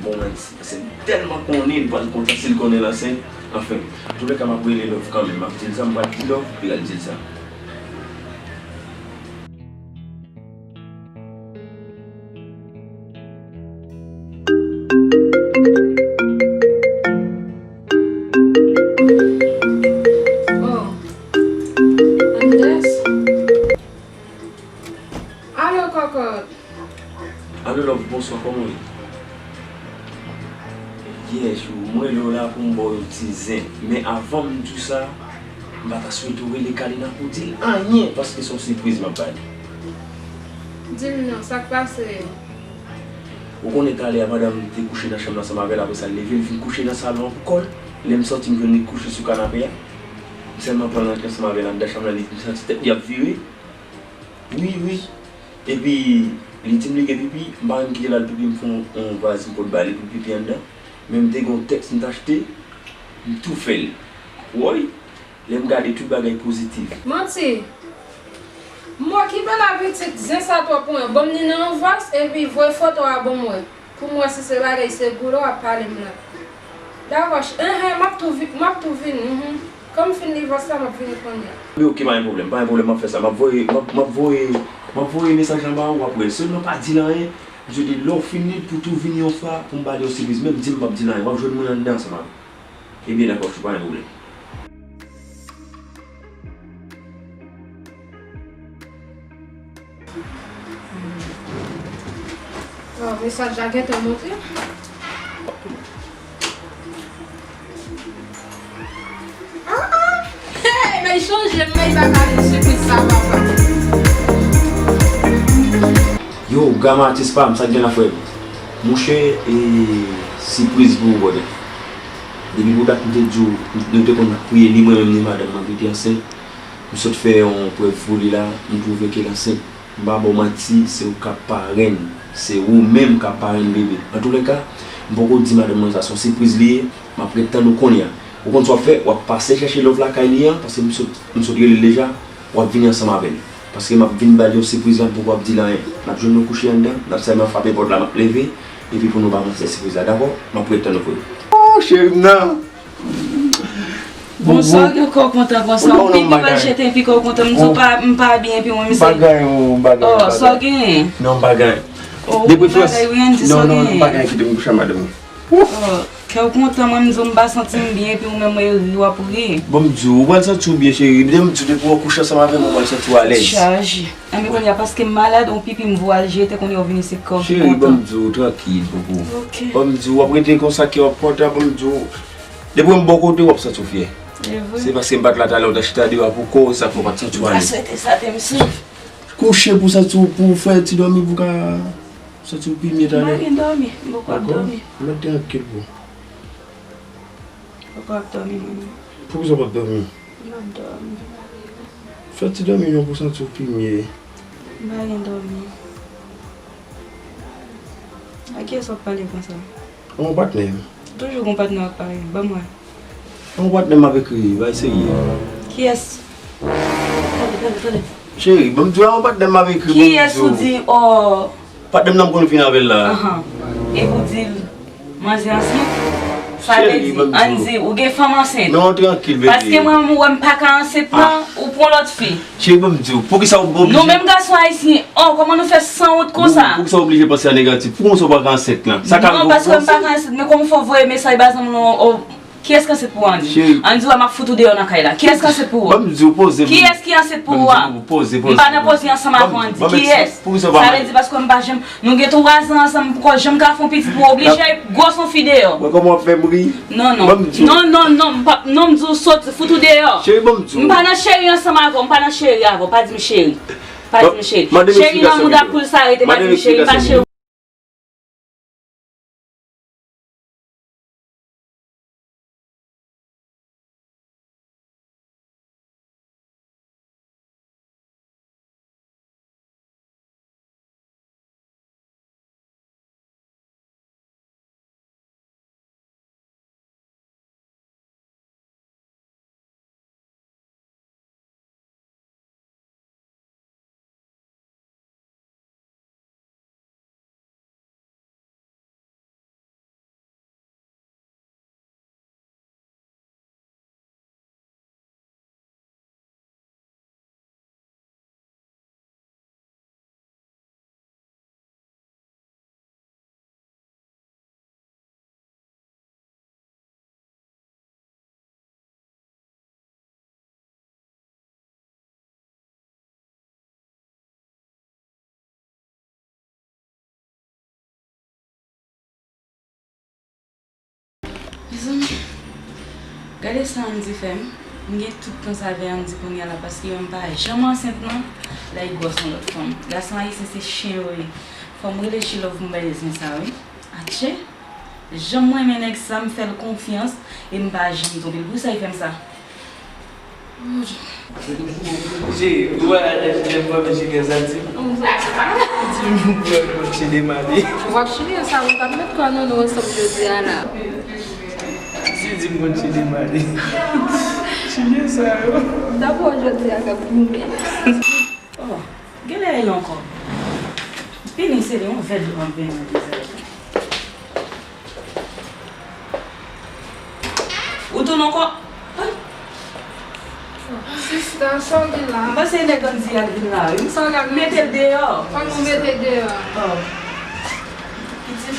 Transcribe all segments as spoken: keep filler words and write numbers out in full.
Bon, mwen, se tèlman konnen, li pral kontan si l konnen l ansent. Anfen, antoulèka, m ap rele Love kanmenm. M ap di l sa, m pral di Love, li pral di l sa. Oh, Andes. Alo, kòkòt. Alo, Love, bonswa, kòman w ye? Yes, mwen rele w la pou m ba w yon ti zen. Men avan m di w sa, m pa ta swete w rele Kalina pou w di l anyen, paske se yon sipriz m ap ba li. Di m non, sa k pase? Ou konnen talè a, madanm te kouche nan chanm nan ansanm avè l, apre sa, l leve, l vin kouche nan salon an pou kò l. Lè m sòti, m jwenn li kouche sou kanape a. M sèlman pran l antre ansanm avè l anndan chanm nan, li, m santi tèt li ap vire. Wi, wi. Epi, li di m li gen pipi, m pa menm kite l al pipi, m fè yon, yon vaz m pot ba li pou l pipi anndan. Men m te gen yon tèks m t achte, m tou fè l. Woy, lè m gade tout bagay pozitif. Manti! M okipe la pitit, zen sa twòp pou mwen. Ban m li nan yon vaz, epi voye foto a ban m wè. Pou m wè si se bagay se gou la w ap pale m la. Dakò, ch-, enhen, m ap tou vi-, m ap tou vini, mhm. Kan m fin li vòs la, m ap vini kounye a. Wi, oke, pa gen pwoblèm, pa gen pwoblèm, m ap fè sa. M ap voye, m ap, m ap voye, m ap voye mesaj lan ba ou, w ap wè l. Sèlman pa di l anyen, m swete lè w fin li pou tou vini yon fwa, pou m ba li yon sipriz. Menm di m p ap di l anyen, w ap jwenn mwen anndan ansanm avè l. Ebyen, dakò, chou, pa gen pwoblèm. Bon, mesaj la gentan monte. Ah, ah! Hey, men chonje m, men pa pale de sipriz sa, papa. Yo, Gama atis pa m, sa k gen la, frè m? Monchè, e, sipriz pou ou, brother. Depi pou dat m te di w, nou te konn ap priye, ni mwen menm, ni madanm mwen, ki te ansent. M sot fè yon prèv pou li la, m twouve ke l ansent. M pa ba w manti, se ou k ap parenn. Se ou menm k ap parenn bebe. Antoulèka, m poko di madanm mwen sa, se yon sipriz li ye, m ap ret tann ou kounye a. Ou konn sa w ap fè, w ap pase chèche Love lakay li an, paske m sot, m sot rele l deja, w ap vini ansanm avè l. Paske m ap vin ba l yon sipriz la, m poko ap di l anyen. N ap jwenn nou kouche anndan, n ap sèlman frape pòt la, m ap leve, epi pou nou ba mwen sèl sipriz la, dakò? M ap ret tann ou, frè. Oh, cheri m nan! Bon, sa w gen kò kontan konsa? Yon pipi pral jete yon pipi kò kontan. M di w pa, m pa byen epi mwen, misye. M pa gen yon bagay. Oh, sa w gen? Non, m pa gen. Oh, de preferans. Bagay wi, Andy, sa w gen? Non, non, m pa gen, kite m kouche ak madanm mwen. Oh, kè w kontan, mwen, m di w m pa santi m byen epi ou menm, w ri, w ap ri. Bon, m di w, ou pral santi w byen, cheri. Depi m di w, depi w kouche ansanm avè m, ou pral santi w alèz. Chaje. Anben kounye a, paske m malad, yon pipi m voye al jete, kounye a w vini se kò w ki kontan. Cheri, bon, m di w, trankil, popo. Ok. Bon, m di w, w ap rete konsa, kè w ap kontan, bon, m di w, depi m bò kote w, w ap santi w fyè. Se vre. Se paske m pa t la talè, w ta chita deyò a pou kò w, sa fè w pa t santi w alèz. M ta swete sa te m swiv. Kouche pou santi w, pou w fè ti dòmi, pou w ka santi w pi mye talè. M pa gen dòmi, m poko ap dòmi. Dakò? Mete an kèt pou. Poko ap dòmi, mwen. Poukisa w p ap dòmi? M p ap dòmi. Fè ti dòmi non pou w santi w pi mye. M pa gen dòmi. A kiyès w ap pale konsa? A yon patnè m. Toujou gon patnè w ap pale. Ban m wè. A yon patnè m ap ekri, bay serye. Kiyès? Tande, tande, tande. Cheri, ban m di w a yon patnè m ap ekri, ban m di w. Kiyès ou di, oh? Patnè m nan m konn vin avè l la. Ahan. Epi w di l, manzè ansent? Sa vle di, ann di, ou gen fanm ansent? Non, trankil, bebe. Paske mwen, m wè m pa ka ansent, non, ou pran lòt fi. Cheri, ban m di w, poukisa w oblije? Nou menm gason ayisyen, oh, kòman nou fè sanwont konsa? Poukisa w oblije panse a negatif? Poukisa w pa ka ansent lan? Sa ka rive w pou kò w. Non, paske m pa ka ansent, men kòman fè w voye mesaj ba zanmi w, oh, kiyès ki ansent pou ou, Andy? Cheri. Andy, wè m ap fout ou deyò nan kay la. Kiyès ki ansent pou ou? Ban m di w, poze, poze. Kiyès ki ansent pou ou a? M pa nan poze ansanm avè w, Andy. Kiyès? Sa vle di paske m pa janm, nou gen twa zan ansanm, m poko janm ka fè yon pitit pou w oblije al gwòs yon fi deyò. Wè kòman w ap fè m ri? Non, non. Non, non, non, m p ap, non, m di w sot, fout ou deyò. Cheri, ban m di w. M pa nan cheri ansanm avè w, m pa nan cheri avè w, pa di m cheri. Pa di m cheri. Cheri nan mouda poul sa rete, pa di m cheri, m pa cheri. Gade sa Andy fè m. M gen tout tan sa avè Andy kounye a la, paske yo m pa janm ansent non. La li gwòs yon lòt fanm. Gason ayisyen se chen yo ye. Fò m rele Chilove pou m bay zen sa wi. Atchè. Jan m renmen nèg sa, m fè l konfyans e m pa janm twonpe l. Pou sa li fè m sa. Cheri, ou wè lè m pran men chilyen sa di m. Di m pou wè konn chilyen male. W ap chilyen sa, ou t ap met kò nan nou ansanm jodi a la. Si di m konn chilyen male. Chilyen sa yo. Dabò jodi a k ap goumen. Oh, genlè e l ankò. Vini, se li, yon vè dlo m ap benyen nan dezè. Ou tounen ankò? Sista, sa w gen la? M panse nèg Andy a k vin la, wi. Sa w gen? Mete l deyò. Kòman w mete l deyò? Oh. Pitit.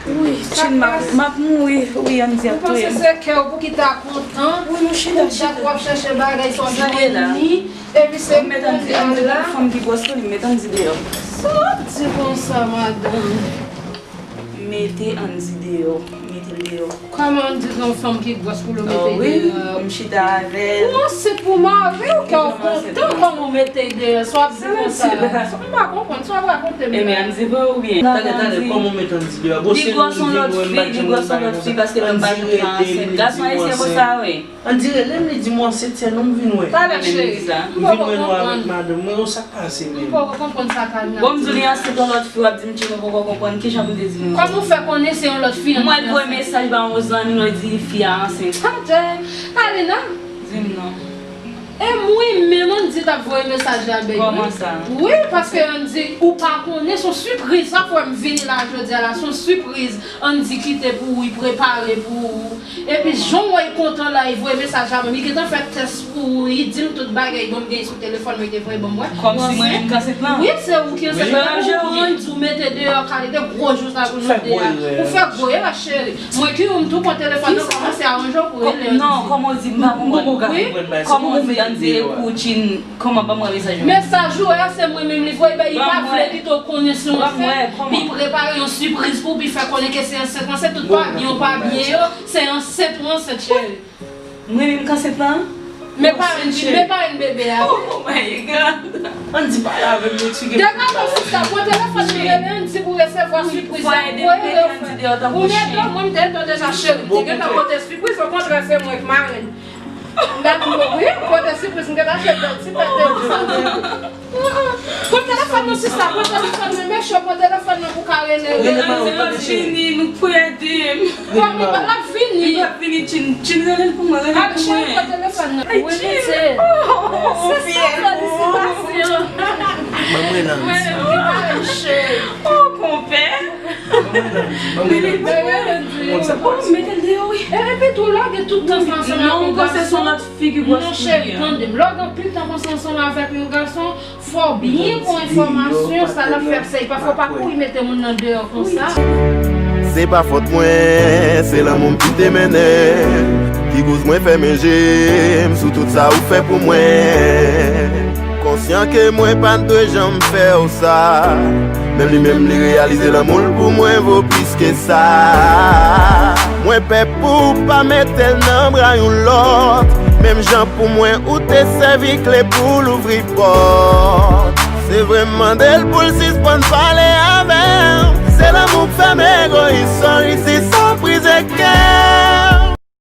Wi, Chin, m ap, m ap mouri. Wi, Andy ap touye m. Ou panse se kè w pou ki ta kontan? Wi, nou chita, chita. Ou dat w ap chèche bagay, sa w jwenn li. Epi se kounye a la. Fanm ki gwòs pou li, met Andy deyò. Sa w ap di konsa, madanm? Mete Andy deyò, mete l deyò. Kòman Andy gen yon fanm ki gwòs pou l mete deyò? Oh wi, m chita avè l. Ou ansent pou mari w, kè w kontan, kòman w mete l deyò? Sa w ap di konsa? M pa konprann, sa w ap rakonte m la? Ebyen, Andy vre oubyen? Tande, tande, kòman w mete Andy deyò? Li gwòs yon lòt fi, li gwòs yon lòt fi paske l pa janm ka ansent. Gason ayisyen konsa wi. Andy rele m, li di m w ansent, se non m vin wè. Talè cheri, m poko konprann. M vin wè nou avèk madanm mwen, sa k pase menm? M poko konprann sa Talina ap di. Bon, m di w li ansent yon lòt fi, w ap di m Chin, ou poko konprann. Kijan pou m te di nou? Kòman w fè konnen se yon lòt fi? Mwen voye mesaj ba yon zanmi m, li di fi a ansent. Adjay, Talina. Di m non. E mwen menm Andy t ap voye mesaj la bay mwen. Kòman sa? Wi, paske Andy, ou pa konnen, se yon sipriz. Sa k fè m vini la jodi a la, se yon sipriz. Andy kite pou ou, li prepare pou ou. Epi jan w wè l kontan la, li voye mesaj la ban m. Li gentan fè tès pou ou, li di m tout bagay, ban m gen sou telefòn mwen, li te voye ban mwen. Kòmsi mwen menm k ansent lan? Wi, se ou ki ansent lan. Ou di w mete deyò kalite gwo jou sa pou nou deyò. Ou fè gwo erè, cheri. Mwen ki ou m tou pran telefòn nan, kòmanse aranje w pou rele. Non, kòman w di m pa konprann? Wi, kòman w di Andy ekou Chin? Kòman? Ban mwen mesaj ou. Mesaj ou a, se mwen menm li voye bay, li pa vle kite w konnen se yon fè. Li prepare yon sipriz pou w, pou l fè konnen ke se ansent lan, se tout pabyen w pabyen yo, se ansent ou ansent, cheri. Mwen menm k ansent lan? Men parenn, men parenn bebe a. Oh my God. Andy pale avè m, eksplike m. Degaje w sista, pran telefòn nan, rele Andy pou resevwa sipriz la. Ou mete mwen, m te di w deja, cheri, m te gentan pote sipriz, okontrè, se mwen k marenn. M pa di mwen wi, pote sipriz, m gentan achte bèl ti pèt de wi sa. Pran telefòn nan sista, pran telefòn nan mesye, pran telefòn nan pou ka rele. Rele maman, rele cheri. Vini, nou prede m. Kòman l ap vini? Li p ap vini, Chin, Chin rele l pou mwen, rele l pou mwen. Cheri, pran telefòn nan. Wi, mesye. Se sa felisitasyon. Ban mwen nan. Mwen, cheri. Oh, konpè. Mete l deyò wi. Epi tou lage tout tan sa ansanm avèk yon gason. Non cheri, tande m. Lè w gen anpil tan konsa ansanm avèk yon gason, fò w byen pran enfòmasyon, sa l ap fè ap sèvi. Pafwa w pa kouri mete moun nan deyò konsa. Se pa fòt mwen, se lanmou m ki te mennen. Ki koz mwen fèmen je m sou tout sa ou fè pou mwen. Konsyan ke mwen pa t dwe janm fè w sa. Men li menm li reyalize lanmou l pou mwen vo plis ke sa. Mwen pè pou w pa mete l nan bra yon lòt. Menm jan pou mwen ou te sèvi kle pou louvri pòt. Se vre m mande l pou l sispann pale avè m. Se lanmou k fè m egoyis, sorry si sa prize kè.